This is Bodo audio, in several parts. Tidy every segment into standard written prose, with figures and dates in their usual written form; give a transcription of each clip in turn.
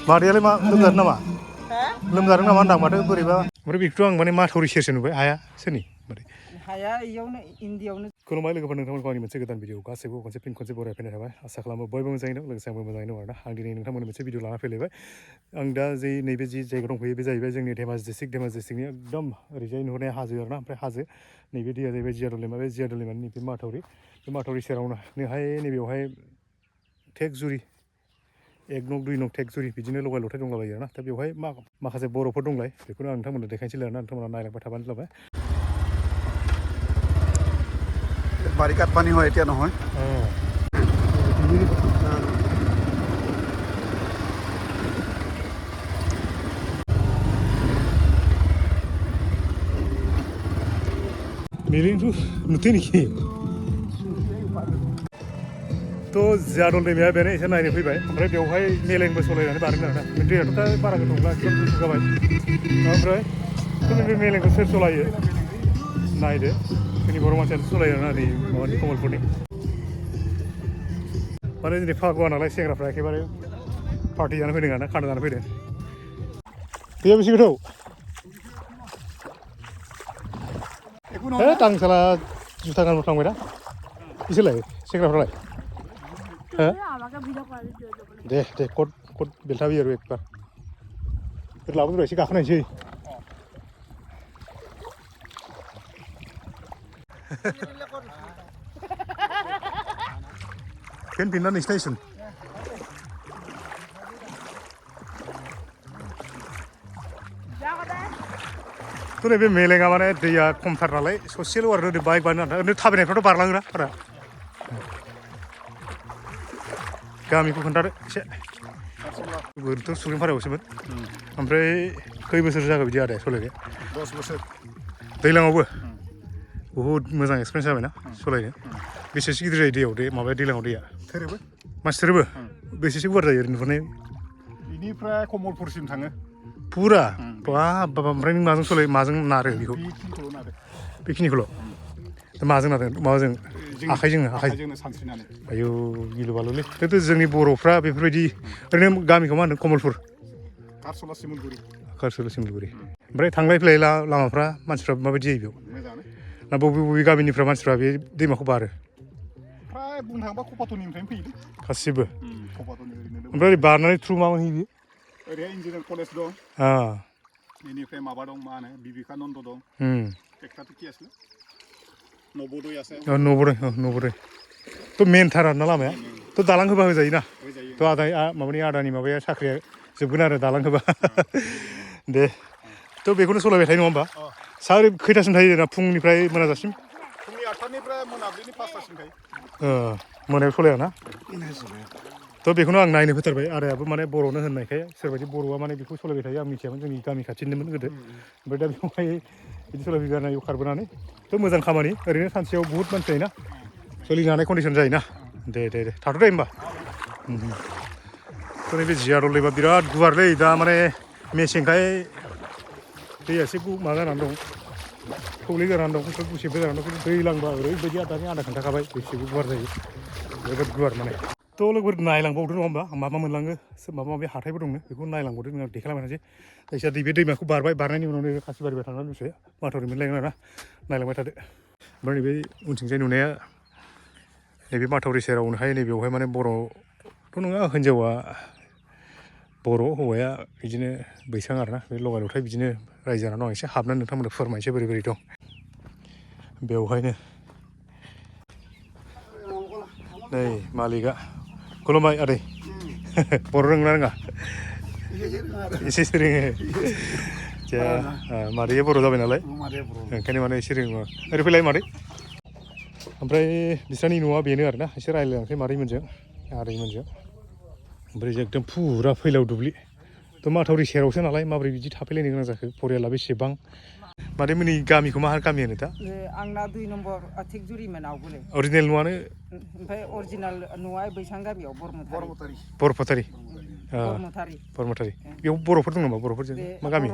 मादैयालाय मा लोमजादों नामा? लोमजादों नामा होनदां माथो बोरैबा ओमफ्राय बेखौथ' आं माने माथावरि सेरसो नुबाय हाया सोरनि मादै हाया इयावनो इन्दियावनो खुलुमबाय लोगोफोर नोंथांमोनखौ आंनि मोनसे गोदान भिडिअ गासैबो खनसे बरायफैनाय थाबाय आसा खालामो बयबो मोजाङै दं लोगोसे आंबो मोजाङै दं आरोना आं दिनै नोंथांमोननो मोनसे भिडिअ लाना फैलायबाय आं दा नैबे जि जायगायाव दंफैयो बे जाहैबाय जोंनि धेमाजि डिस्ट्रिक्टनि एकदम ओरैजाय नुहुरनाय हाजो आरोना ओमफ्राय हाजो नैबे दैया जाहैबाय जियादल दैमा बे जियादल दैमानि नैबे माथावरि सेरावनोहाय नैबेयावहाय टेकजुरि 1 नं 2 नं टेकजुरि बिदिनो लगाय लथाय दंलाबायो आरोना दा बेवहाय माखासे बर'फोर दंलाय बेखौनो आं नोंथांमोननो देखायनोसै आरोना नोंथांमोना नायलांबाय थाबानो जाबाय বাৰিষাত পানী হয় এতিয়া নহয় मेलेंखौ नुथै नेखि थ' जियादल दैमाया बेनो एसे नायनो फैबाय ओमफ्राय बेवहाय मेलेंबो सलायनानै बारदों आरोना दैयाथ' दा बारा गोथौ नंला एकदम गुसु जाबाय ओमफ्राय बे मेलेंखौ सोर सलायो नायदो जोंनि बर' मानसियानो सलायो आरोना नै माबानि कमलपुरनि माने दिनै फागुवा नालाय सेंग्राफ्रा एखेबारे पार्टि जानो फैदों आरोना खाना जानो फैदों दैया बेसे गोथौ आं साला जुथा गानबो थांबाय दा बिसोरलाय सेंग्राफ्रालाय दे कट बेल्टा बियो एकबार लाबोदो एसे गाखोनायसै फेन फिनना नोंसिनायसुन थ' नैबे मेलेङा माने दैया खमथार नालाय ससेल' आरो बाइक बानायना ओरैनो थाबायनायफ्राथ' बारलाङोना बारा गामिखौ खोन्थादो एसे ओरैनोथ' सुग्रिमपारायावसोमोन ओमफ्राय खै बोसोरसो जागोन बिदि आदाया सलायनाया 10 बोसोर दैज्लाङावबो बहुद मोजां एक्सपिरियेन्स जाबायना सलायनो बेसेसो गिदिर जायो दैयाव माबाया दैज्लाङाव दैया थोरोबो मानसि थोरोबो बेसेसो गुवार जायो ओरैनो नुहुरनाय बेनिफ्राय कमलपुरसिम थाङो फुरा बाब ओमफ्राय नों माजों सलायो माजों नारो बेखौ बेखिनिखौल' माजों नारो माबाजों आखाइजोंनो सानस्रिनानै आयौ गिलु बालुलै खिन्थु जोंनि बर'फ्रा बेफोरबायदि ओरैनो गामिखौ मा होनो कमलपुर कारसला सिमलगुरि ओमफ्राय थांलाय फैलाय लामाफ्रा मानसिफ्रा माबायदि जायो बेयाव मोजाङानो ना बबे गामिनिफ्रा मानसिफ्रा बे दैमाखौ बारो फ्राय बुंनो थाङोबा कपातनिफ्रायनो फैयो गासिबो कपातनि ओमफ्राय ओरै बारनानै थ्रु मा मोनहैयो ओरैहाय इन्जिनियारिं कलेज दं बेनिफ्राय माबा दं मा होनो बिबेकानन्द दं टेक्टाटो কি আছিল नवोदय আছে नवोदय थ' मेनथार आरोना लामाया थ' दालां होबा होजायोना थ' आदानि माबाया साख्रिया जोबगोन आरो दालां होबा दे थ' बेखौनो सलायबाय थायो नङा होमबा सार खैथासिम थायो जोंना फुंनिफ्राय मोनाजासिम फुंनि 8टानिफ्राय मोनाबिलिनि 5टासिम थायो मोनायाव सलायाना थ' बेखौनो आं नायनो फैथारबाय आदायाबो माने बर'नो होननायखाय सोरबायदि बर'आ माने बेखौ सलायबाय थायो आं मिथियामोन जोंनि गामि खाथिनिमोन गोदो ओमफ्राय दा बेवहाय बिदि सलायफैगारनाय खारबोनानै थ' मोजां खामानि ओरैनो सानसेयाव बुहुत मानसि जायोना सोलिनो हानाय कन्डिसन जायोना दे थाथ' दे होमबा थ' नैबे जियादल दैमा बिराद गुवारलै दा माने मेसेंखाय दैया एसे माबा जानानै दं थौले जानानै दं गुसेबबो जानानै दं खिन्थु दैलांबा ओरैबायदि दानि आदा खोन्थाखाबाय बेसेबो गुवार जायो जोबोद गुवार माने थ' लोगोफोर नायलांबावदो नङा होमबा माबा मोनलाङो माबा माबि हाथायबो दंनो बेखौ नायलांबावदो नों देखायलांबाय थानोसै जायखिया बे दैमाखौ बारनायनि उनाव नैबे खासिबारिनिफ्राय थांनानै दसे माथावरि मोनलायगोन आरोना नायलांबाय थादो ओमफ्राय नैबे उनथिंजाय नुनाया नैबे माथावरि सेरावनोहाय नैबेयावहाय माने बर'थ' नङा हिन्जावा बर' हौवाया बिदिनो बैसां आरोना बे लगाय लथाय बिदिनो रायजो जानानै दं एसे हाबनानै नोंथांमोननो फोरमायनोसै बोरै दं बेवहायनो नै मालिकआ खुलुमबाय आदै बर' रोंना रोङा एसे रोङो मादैया बर' जाबाय नालाय ओंखायनो माने एसे रोङो ओरै फैलाय मादै ओमफ्राय बिस्रानि न'आ बेनो आरोना एसे रायज्लायलांसै मादैमोनजों आदैमोनजों ओमफ्राय एकदम फुरा फैलाव दुब्लि थ' माथावरि सेरावसो नालाय माबोरै बिदि थाफैलायनो गोनां जाखो परियाला बेसेबां मादैमोननि गामिखौ मा गामि होनो दा आंना 2 नम्बर टेकजुरिमोन आवगोलो अरिजिनेल न'आनो ओमफ्राय अरिजिनेल न'आ बैसां गामियाव बरमथारि बेयाव बर'फोर दं नामा बर'फोरजों मा गामि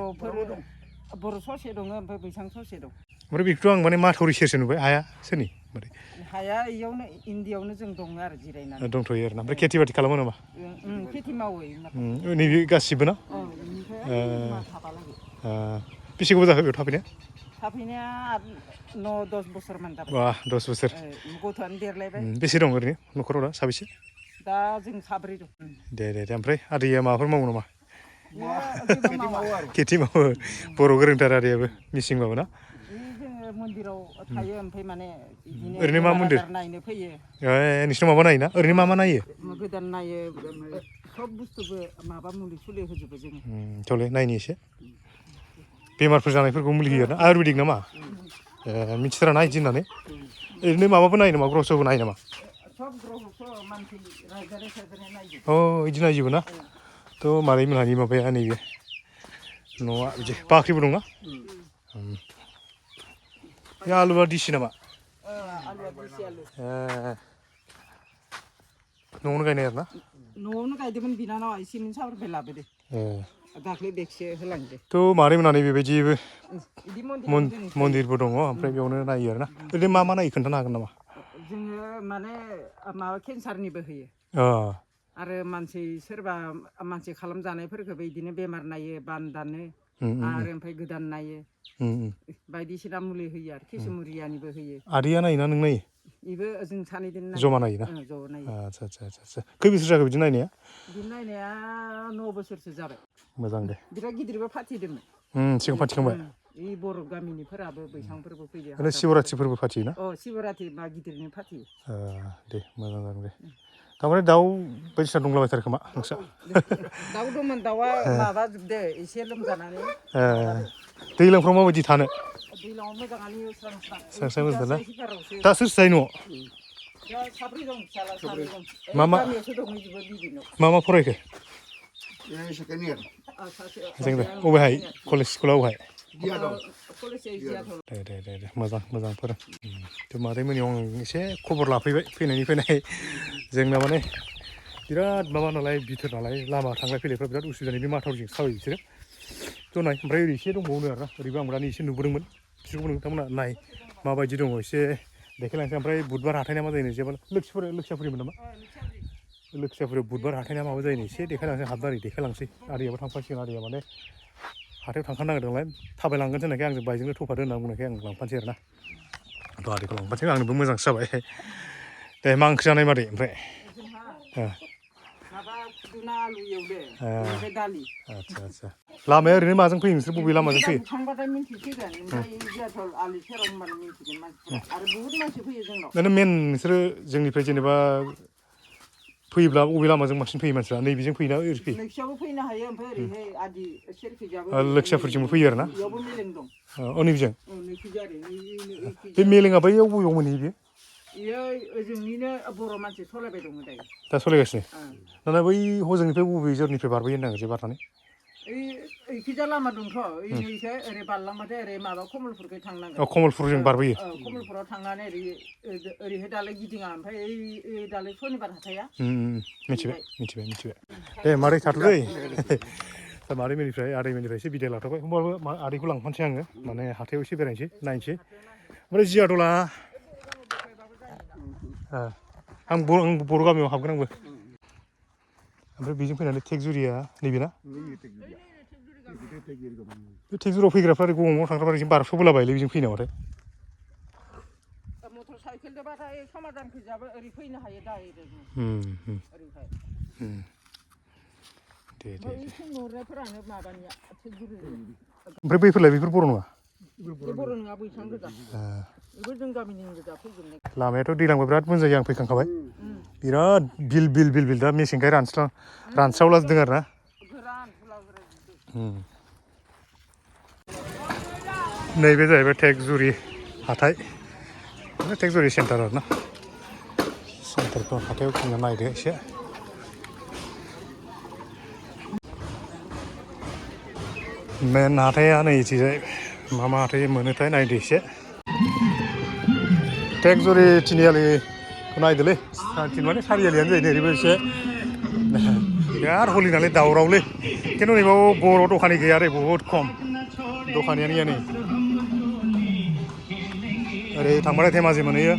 बर' ससे दङ ओमफ्राय बैसां ससे दं ओमफ्राय बेखौथ' आं माने माथावरि सेरसो नुबाय हाया सोरनि मादै हाया इयावनो इन्दियावनो जों दङ आरो जिरायनानै दंथ'यो आरोना ओमफ्राय खेथि बाथि खालामो नामा खेथि मावो नैबे गासिबो ना बेसे गोबाव जाखो बेयाव थाफैनाया थाफैनाया 9-10 बोसोरमान जाबाय वाह 10 बोसोर गथ'आनो देरलायबाय बेसे दं ओरैनो न'खराव दा साबेसे दा जों साब्रै दं दे ओमफ्राय आदैया माबाफोर मावो नामा खेथि खेथि मावो बर' गोरोंथार आदैयाबो मिसिंबाबो ना जोङो मन्दिराव थायो ओमफ्राय माने ओरैनो मा मन्दिर नायनो फैयो नोंसिनाव माबा नायोना ओरैनो मा नायो गोदान नायो सब बुस्थुबो माबा मुलि सुलि होजोबो जोङो थले नायनि एसे बेमारफोर जानायफोरखौ मुलि होयो ना आयुर्वेदिक नामा मिथिथाराना इदि होननानै ओरैनो माबाबो नायो नामा ग्रहसबो नायो नामा सब ग्रहखौ मानसि रायजानाय नायो इदि नायजोबो ना थ' मादै मोनहानि माबाया नैबे न'आ बिदि बाख्रिबो दंना बे आलुआ दिसि नामा न'आवनो गायनाय आरोना न'आवनो गायदोंमोन बिनानावा एसे साब्रनिफ्राय लाबोदो दाख्लै बेगसे होलांदो थ' मादै मोनहानि बेबायदिबो मन्दिरबो दङ ओमफ्राय बेयावनो नायो आरोना ओरैनो मा नायो खोन्थानो हागोन नामा जोङो माने माबा केन्सारनिबो होयो आरो सोरबा मानसि खालामजानायफोरखौबो बिदिनो बेमार नायो बान दानो आरो ओमफ्राय गोदान नायो बायदिसिना मुलि होयो आरो किसुमुरियानिबो होयो आदैया नायोना नों नायो बेबो जों सानैजों जमा नायोना आदसा खै बोसोर जाखो बिदि नायनाया बिदि नायनाया 9 बोसोरसो जाबाय मोजां दे बिराद गिदिरबो फाथिदोंमोन सिगां फाथिखांबाय बे बर' गामिनिफोराबो बैसांफोरबो फैयो ओरैनो शिवरात्रिफोरबो फाथियोना शिवरात्रि मा गिदिरनो फाथियो दे मोजां जागोन दे थारमाने दाउ बायदिसिना दंलाबायथारो खोमा नोंस्रा दाउ दंमोन दाउआ माबाजोबदो एसे लोमजानानै दैज्लांफ्राव माबायदि थानो दैज्लाङाव मोजाङानो स्रां मोजां ना दा सोर जायो न'आव साब्रै दं फिसाला साब्रै दं गामियावसो दं मा फरायखो जों अबेहाय कलेज स्कुलाव अबेहाय दे मोजां फोरों मादै मोननियाव आं एसे खबर लाफैबाय फैनाय जोंना माने बिराद माबा नालाय बिथोर नालाय लामा थांलाय फैलायफ्रा बिराद उसुबिदानि बे माथावरिजों साबाय बिसोरो थ' नाय ओमफ्राय ओरै एसे दंबावो आरोना ओरैबो आं दानि एसे नुबोदोंमोन बिसोरखौ नोंथांमोना नाय माबायदि दङ एसे देखायलांसै ओमफ्राय बुधबार हाथाय ना मा जायो जेनेबा लोखिसाफुरिमोन नामा लोखिसाफुरि बुधबार हाथाय ना माबा जायो एसे देखायलांसै हाबनानै देखायलांसै आदैयाबो थांफासिगोन आदैया माने हाथायाव थांखानो नागिरदों नालाय थाबायलांगोन होननायखाय आंजों बाइकजोंनो थफादो होनना बुंनायखाय आं लांफानोसै आरोना थ' आदैखौ लांफानोसै आंनोबो मोजांसो जाबाय दे मा ओंख्रि जानाय मादै ओमफ्राय आदसा लामाया ओरैनो माजों फैयो नोंसोर बबे लामाजों फैयो ओरैनो मेन नोंसोरो जोंनिफ्राय जेनेबा फैयोब्ला बबे लामाजों बांसिन फैयो मानसिफ्रा नैबेजों फैयोना ओरै फैयो नोंसियावबो फैनो हायो ओमफ्राय ओरैहाय आदि सेरखैजाबो लोखिसाफोरजोंबो फैयो आरोना बेयावबो मेलें दं नैबेजों बे मेलेङा बैयाव बबेयाव मोनहैयो बेयो जोंनिनो बर' मानसि सालायबाय दङ दायो दा सालायगासिनो दाना बै हजोंनिफ्राय बबे जरनिफ्राय बारबोयो होननांगौ जे बारनानै ओइखिजा लामा दंथ' ओइनिफ्राय ओरै बारलांबाथाय ओरै माबा कमलपुरखै थांनांगोन कमलपुरजों बारबोयो कमलपुराव थांनानै ओरैहाय दालाय गिदिङा ओमफ्राय ओइ दालाय सनिबार हाथाया मिथिबाय दे मादै थाथ'दै दा मादैमोननिफ्राय आदैमोननिफ्राय एसे बिदाय लाथ'बाय होमबाबो आदैखौ लांफानोसै आङो माने हाथायाव एसे बेरायनोसै नायनोसै ओमफ्राय जियादला आं बर' गामियाव हाबगोन आंबो ओमफ्राय बेजों फैनानै टेकजुरिया नैबेना बे टेकजुरियाव फैग्राफ्रा ओरै गंग'आव थांग्राफ्रा ओरैजों बारस'बोलाबायलै बेजों फैनायावथाय मटर साइकेलजोंबाथाय समादानखैजाबो ओरै फैनो हायो डाइरेक्ट ओरैहाय दे न'रनायफोरानो माबानिया ओमफ्राय बैफोरलाय बेफोर बर' नङा बर' नङा बैसां गोजा बेबो जों गामिनि गोजा फैजोबनाय लामायाथ' दैज्लांबा बिराद मोजां जायो आं फैखांखाबाय बिराद बिल दा मेसेंखाय रानस्रावलाजोबदों आरो ना नैबे जाहैबाय टेकजुरि हाथाय टेकजुरि सेन्टार आरो ना सेन्टारखौ हाथायाव फैना नायदो एसे मेन हाथाया नैथिजाय मा हाथाय मोनोथाय नायदो एसे टेकजुरि तिनिआलिखौ नायदोलै माने सारिआलियानो जायो ओरैबो एसे बिराद हलि नालाय दावरावलै खिन्थु नैबाव बर' दखानि गैया आरो बहुद खम दखानियानो गैया नै ओरै थांबाथाय धेमाजि मोनहैयो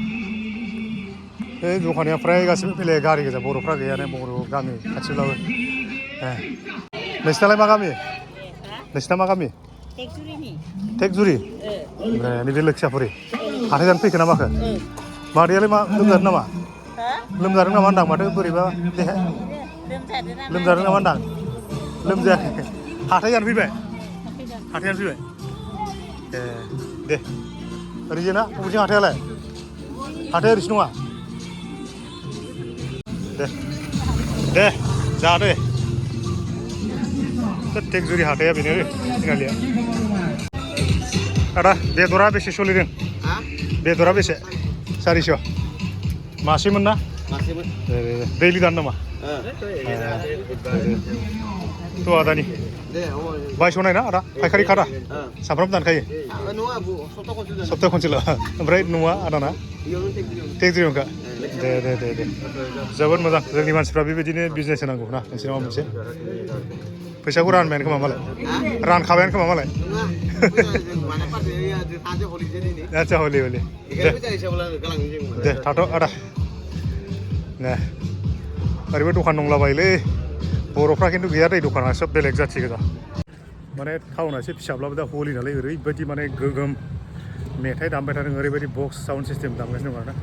बे दखानिया फ्राय गासिबो फैलाय गारि गोजा बर'फ्रा गैयानो बर' गामि खाथिब्लाबो नोंसिनालाय मा गामि नोंसिना मा गामि टेकजुरि ओमफ्राय नैबे लोखियाफुरि हाथाय जानो फैखो ना माखो मादैयालाय मा लोमजादों नामा लोमजादों नामा होनदां माथो बोरैबा देहा लोमजादों नामा होनदां लोमजायाखै हाथाय जानो फैबाय हाथाय जानो फैबाय ए दे ओरैजे ना बबेथिं हाथायालाय हाथाया ओरैसो नङा दे जादो टेकजुरि हाथाया बेनो तिनालिया आदा बेदरा बेसे सोलिदों बेदरा बेसे 400 मासेमोन ना दैलि दान नामा थ' आदानि बायस'नाय ना आदा फायखारि खादा सामफ्रामबो दानखायो सप्तायाव खनसेल' ओमफ्राय न'आ आदाना टेकजुरियावनोखा दे जोबोद मोजां जोंनि मानसिफ्रा बेबायदिनो बिजनेस होनांगौ ना मोनसे नङा मोनसे फैसाखौ रानबायानो खोमा मालाय रानखाबायानो खोमा मालाय आदसा हलि दे थाथ' आदा दे ओरैबो दखान दंलाबायोलै बर'फ्रा खिन्थु गैया दै दखाना सब बेलेग जाथि गोजा माने टाउना एसे फिसाब्लाबो दा हलि नालाय ओरैबायदि माने गोगोम मेथाइ दामबाय थादों ओरैबायदि बक्स साउन्ड सिस्टेम दामगासिनो दं आरोना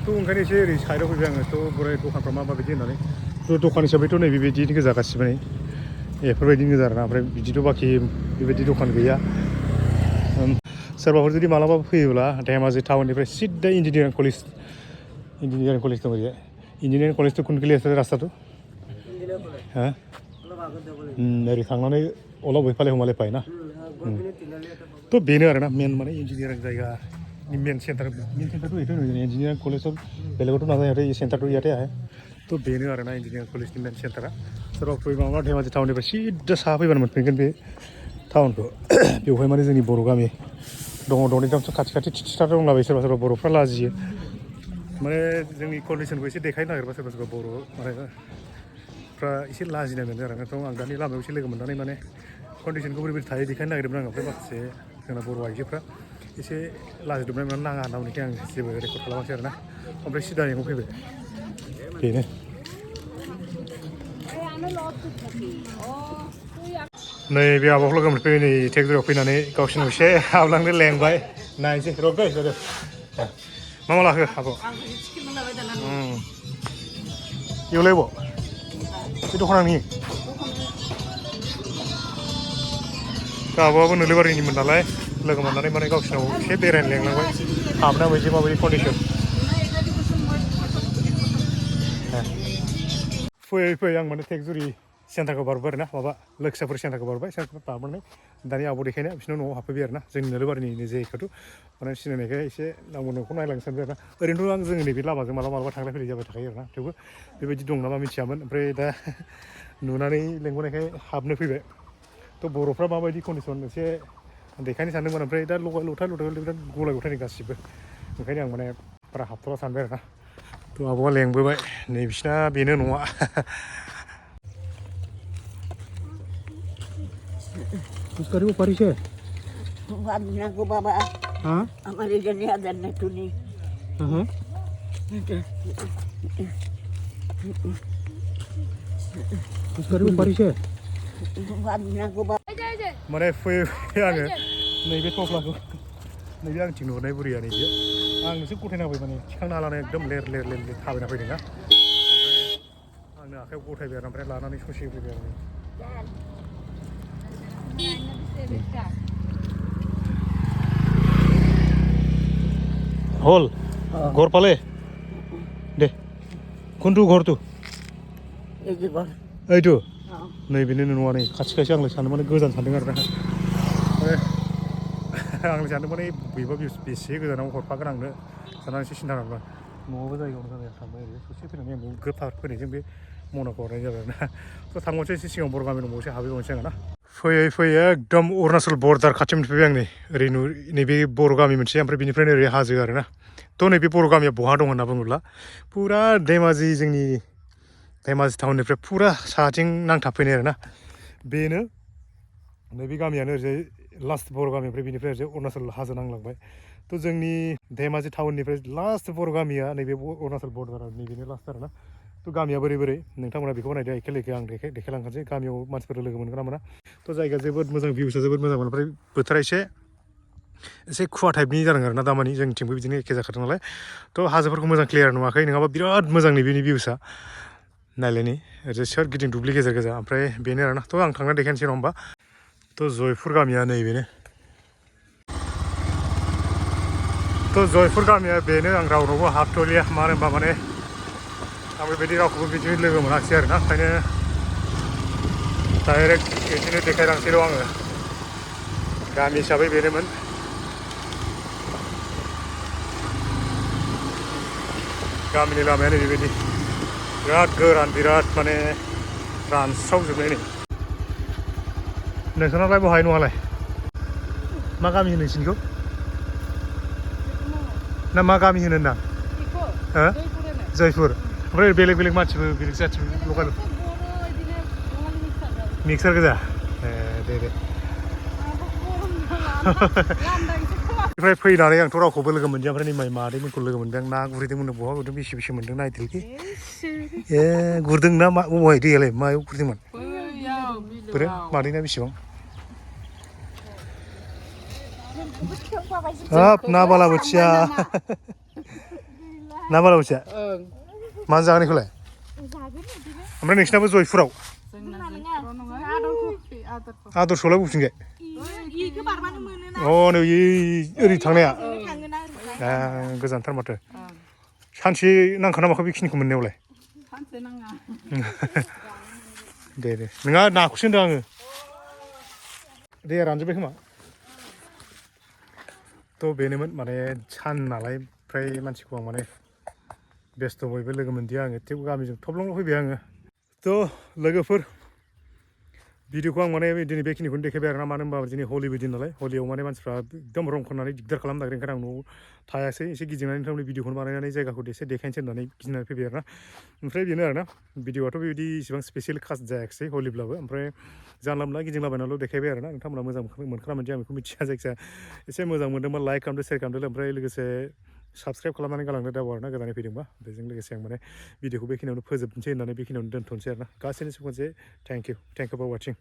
थ' ओंखायनो एसे ओरै साइडआव फैबाय आङो थ' बोराय दखानफ्रा माबायदि होननानै थ' दखान हिसाबैथ' नै बेबायदिनो गोजा गासिबो नै बेफोरबायदिनो गोजा आरोना ओमफ्राय बिदिथ' बाखि बेबायदि दखान गैया सोरबाफोर जुदि मालाबा फैयोब्ला धेमाजि टाउननिफ्राय सिदा इन्जिनियारिं कलेज दं ओरैजाय इन्जिनियारिं कलेजथ' कुनकिलि আছে रास्ताটো ओरै थांनानै अला बयफाले हमाले पाय ना थ' बेनो आरोना मेन माने इन्जिनियारिं जायगानि मेन सेन्टारथ' बेथ' इन्जिनियारिं कलेजआव बेलेगावथ' नाजायो ये सेन्टारथ' इयाथे आहाय थ' बेनो आरोना इन्जिनियारिं कलेजनि मेन सेन्टारा सोरबा फैबा माबा धेमाजि टाउननिफ्राय सिदा साहा फैबानो मोनफैगोन बे टाउनखौ बेवहाय माने जोंनि बर' गामि दङ दंनायथामसो खाथि थिथार दंलाबायो सोरबा बर'फ्रा लाजियो माने जोंनि कन्डिसनखौ एसे देखायनो नागिरबा सोरबा बर' मानेफ्रा एसे लाजिनाय मोनो आरो थ' आं दानि लामायाव एसे लोगो मोननानै माने कन्डिसनखौ बोरैबायदि थायो देखायनो नागिरदोंमोन आङो ओमफ्राय माखासे जोंना बर' आइजोफ्रा एसे लाजिदबनाय मोननानै नाङा होनना बुंनायखाय आं जेबो रेकर्ड खालामासै आरोना ओमफ्राय सिदा न'आव फैबाय बेनो नै बे आब'खौ लोगो मोनफैयो नै टेकजुरियाव फैनानै गावसिनाव एसे हाबलांनो लेंबाय नायनोसै र' दै मा लाखो आब' इयावलाय आब' बे दखाना नोंनि आब'आबो नोलोबारिनिमोन नालाय लोगो मोननानै माने गावसिनाव एसे बेरायनो लेंलांबाय हाबना माबायदि कन्डिसन फैयै आं माने टेकजुरि सेन्टारखौ बारबाय आरोना माबा लोखियाफुर सेन्टारखौ बारबाय सेन्टारखौ बारनानै दानि आब' देखायनाया बिसोरनाव न'आव हाबफैबाय आरोना जोंनि नोलोबारिनि जायगाथ' माने सिनायनायखाय एसे नांगौ न'खौ नायलांनो सानबाय आरोना ओरैनोथ' आं जोंनि नैबे लामाजों मालाबा थांलाय फैलाय जाबाय थाखायो आरोना थेवबो बेबायदि दं नामा मिथियामोन ओमफ्राय दा नुनानै लेंबोनायखाय हाबनो फैबाय थ' बर'फ्रा माबायदि कन्डिसन एसे देखायनो सानदोंमोन ओमफ्राय दा लथाय बिराद गलाय गथायनि गासिबो ओंखायनो आं माने बारा हाबथ'ला सानबाय आरोना थ' आब'आ लेंबोबाय नै बिसिना बेनो न'आ Sekarang apa sih? Wabna ko baba. Hah? Amari gani adan na tuni. Sekarang apa sih? Wabna ko baba. Mana fui आङो नैबे थफ्लाखौ नैबे आं थिनहरनाय बुरिया नैबे आं एसे गथायना होबाय माने थिखांना लानानै एकदम लेर थाबायना फैदों ना ओमफ्राय आंनो आखायाव गथायबाय आरो ओमफ्राय लानानै ससे फैबाय आरो हल घर पाले दे कोनटु घर तु ओइटु नैबेनो न'आ नै खाथि आंलाय सानो माने गोजान सानदों आरो ना आंलाय सानदों माने बेबा बेसे गोजानाव हरफागोन आंनो साननानै एसे सिन्था खालामबाय न'आवबो जायगायावनो जाबाय सानबाय ओरै ससे फैनानै आं गोफार फैनायजों बे मनाखौ हरनाय जाबाय आरो ना थ' थांबावनोसै एसे सिगां बर' गामि दंबावोसै हाबैबावनोसै आङो ना फैयै एकदम अरुणाचल बर्डार खाथि मोनफैबाय आं नै ओरै नैबे बर' गामि मोनसे ओमफ्राय बिनिफ्रायनो ओरै हाजो आरो ना थ' नैबे बर' गामिया बहा दं होनना बुङोब्ला फुरा धेमाजि जोंनि धेमाजि टाउननिफ्राय फुरा साहाथिं नांथाबफैनाय आरो ना बेनो नैबे गामियानो ओरैजाय लास्ट बर' गामिनिफ्राय बिनिफ्राय ओरैजाय अरुणाचल हाजो नांलांबाय तो जोंनि धेमाजि टाउननिफ्राय लास्ट बर' गामिया नैबे अरुणाचल बर्डार नैबेनो लास्ट आरोना तो गामिया बोरै बोरै नोंथांमोना बेखौ नायदो एखे लेखे आं देखायलांखानोसै गामियाव मानसिफोर लोगो मोनगोन ना मोना तो जायगाया जोबोद मोजां भिउसा जोबोद मोजां ओमफ्राय बोथोरा एसे खुवा टाइपनि जादों आरोना दामानि जोंनिथिंबो बिदिनो एखे जाखादों नालाय तो हाजोफोरखौ मोजां क्लियार नुवाखै नङाबा बिराद मोजां नैबेनि भिउसा नायलायनि ओरै सोरगिदिं दुब्लि गेजेर गेजेर ओमफ्राय बेनो आरोना तो आं थांना देखायनोसै नङा होमबा तो जयपुर गामिया नैबेनो तो जयपुर गामिया बेनो आं रावनावबो हाबथ'लिया मानो होनबा माने आं बेबायदि रावखौबो बिदिनो लोगो मोनाखिसै आरोना ओंखायनो डाइरेक्ट बिदिनो देखायलांसैल' आङो गामि हिसाबै बेनोमोन गामिनि लामायानो बेबायदि बिराद गोरान बिराद माने रानस्रावजोबनाय नै नोंसोरनालाय बहाय न'आलाय मा गामि होनो नोंसिनिखौ ना मा गामि होनो होनदां जयपुर ओमफ्राय बेलेग बेलेग मानसिबो बेलेग जाथिबो लगाय मिक्सार गोजा दे ओमफ्राय फैनानै आंथ' रावखौबो लोगो मोनदिया ओमफ्राय नै मादैमोनखौ लोगो मोनदों ना गुरहैदोंमोन बहा गुरदों बेसे मोन्दों नायदोलखि गुरदों ना मा बहाय दैयालाय मायाव गुरदोंमोन बोरो मादैना बेसेबां हाब ना बालाबोथिया ना बालाबोथिया मानो जागोन बेखौलाय ओमफ्राय नोंसिनाबो जयपुराव आदर्शआवलाय बबेथिंजाय नै ओरै थांनाया गोजानथार माथो सानसे नांखा ना माखो बेखिनिखौ मोननायावलाय दे नोंहा नाखौसो होनदों आङो दैया रानजोब्बाय खोमा तो बेनोमोन माने सान नालाय फ्राय मानसिखौ आं माने बेस्थ' बयबो लोगो मोनदिया आङो थेवबो गामिजों थब्लंल' फैबाय आङो तो लोगोफोर भिडिअखौ आं माने दिनै बेखिनिखौनो देखायबाय आरोना मानो होनबा दिनै हलिबो दिन नालाय हलियाव माने मानसिफ्रा एकदम रं खननानै दिगदार खालामनो नागिरो ओंखायनो आं न'आव थायासै एसे गिदिंनानै थारमाने भिडिअखौनो बानायनानै जायगाखौ एसे देखायनोसै होननानै गिदिंनानै फैबाय आरोना ओमफ्राय बेनो आरोना भिडिअआथ' बेबायदि इसिबां स्पेसियेल खास जायाखिसै हलिब्लाबो ओमफ्राय जानला मोनला गिदिंलाबायनानैल' देखायबाय आरोना नोंथांमोना मोजां मोनखोना मोनदिया आं बेखौ मिथिया जायखिजाया एसे मोजां मोनदोंबा लाइक खालामदो शेयार खालामदो ओमफ्राय लोगोसे साबसक्राइब खालामनानै गालांदो दाउ आरोना गोदानै फैदोंबा बेजों लोगोसे आं माने भिडिअखौ बेखिनियावनो फोजोबनोसै होननानै बेखिनियावनो दोनथ'नोसै आरोना गासैनिसिम खनसे थेंक इउ फर वाचिं